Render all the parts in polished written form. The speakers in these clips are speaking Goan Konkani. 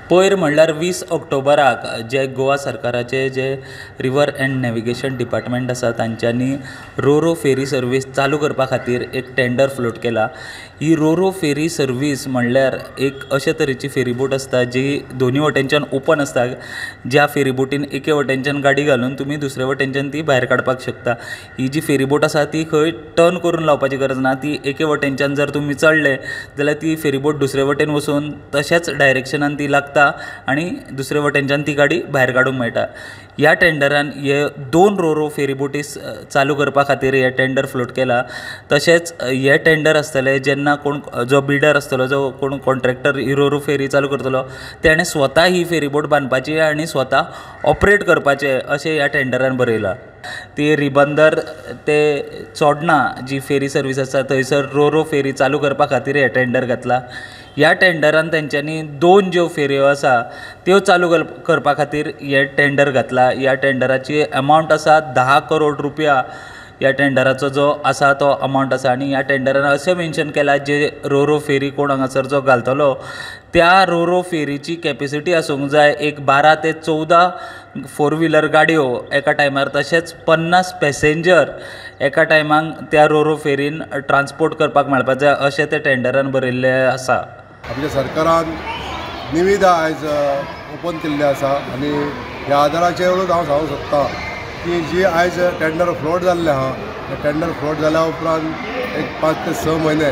पयर म्हणल्यार 20 ऑक्टोबराक जे गोवा सरकाराचे जे रिवर एंड नॅविगेशन डिपार्टमेंट आसा तांच्यानी रो रो फेरी सर्वीस चालू करपा खातीर एक टेंडर फ्लोट केला. ही रो रो फेरी सर्वीस म्हणल्यार एक अशे तरेची फेरीबोट आसता जी दोनी वटेनच्यान ओपन आसता, ज्या फेरीबोटीन एके वटेनच्यान गाडी घालून तुमी दुसरे वटेनच्यान ती भायर काडपाक शकता. ही जी फेरीबोट आसा ती खंय टर्न करून लावपाची गरज ना, ती एके वटेनच्यान जर तुमी चडले जाल्यार ती फेरीबोट दुसरे वटेन वचून तशेंच डायरेक्शनान ती लागता आनी दुसरे वटेनच्यान ती गाडी भायर काडूंक मेळटा. ह्या टेंडरान हे 2 रो रो फेरीबोटी चालू करपा खातीर हे टेंडर फ्लोट केला. तशेंच हे टेंडर आसतले जेन्ना कोण जो बिडर आसतलो, जो कोण कॉन्ट्रेक्टर ही रो रो फेरी चालू करतलो तेणें स्वता ही फेरीबोट बांदपाची आनी स्वता ऑपरेट करपाचें अशें ह्या टेंडरान बरयलां. ती रिबंदर ते चोडणा जी फेरी सर्वीस आसा थंयसर रो रो फेरी चालू करपा खातीर हें टेंडर घातलां. ह्या टेंडरान तेंच्यांनी 2 ज्यो फेरयो आसा त्यो चालू करपा खातीर हें टेंडर घातलां. ह्या टेंडराची अमावंट आसा 10 करोड रुपया. ह्या टेंडराचो जो आसा तो अमावंट आसा आनी ह्या टेंडरान अशें मेन्शन केलां जे रो रो फेरी कोण हांगासर जो घालतलो त्या रो रो फेरीची कॅपेसिटी आसूंक जाय एक 12 ते 14 फोर व्हिलर गाडयो एका टायमार, तशेंच 50 पॅसेंजर एका टायमाक त्या रो रो फेरीन ट्रान्सपोर्ट करपाक मेळपाक जाय अशें ते टेंडरान बरयल्लें आसा. आमच्या सरकारान निविदा आयज ओपन केल्ली आसा आनी ह्या आदाराचेरूच हांव सांगूंक सोदतां की जी आयज टेंडर फ्लोट जाल्लें आहा, टेंडर फ्लोट जाल्या उपरांत एक 5 ते 6 म्हयने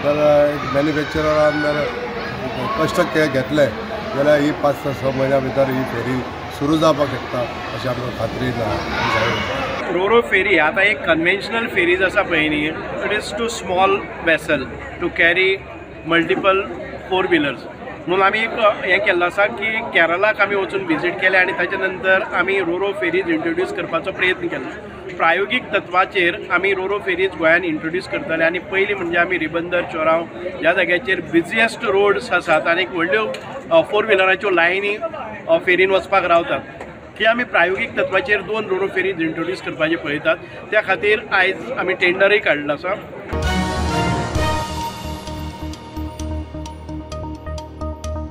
जर एक मॅन्युफॅक्चरान जर कश्ट घेतले जाल्यार ही 5 ते 6 म्हयन्या भितर ही फेरी सुरू जावपाक शकता अशें आमकां खात्री ना. रो रो फेरी आतां एक कन्वेन्शनल फेरीज आसा पळय न्ही, it is too small vessel to carry multiple 4 wheelers. म्हणून आमी एक हें केल्लो आसा की केरलाक आमी वचून विजीट केलें आनी ताच्या नंतर आमी रो रो फेरीज इंट्रोड्यूस करपाचो प्रयत्न केलो. प्रायोगीक तत्वाचेर आमी रो रो फेरीज गोंयान इंट्रोड्यूस करतले आनी पयलीं म्हणजे आमी रिबंदर चोराव ह्या जाग्याचेर बिजिएस्ट रोड्स आसात आनी व्हडल्यो 4 व्हिलराच्यो लायनी फेरीन वचपाक रावतात, की आमी प्रायोगीक तत्वाचेर 2 रो रो फेरीज इंट्रोड्यूस करपाचें पळयतात. त्या खातीर आयज आमी टेंडरूय काडलो आसा.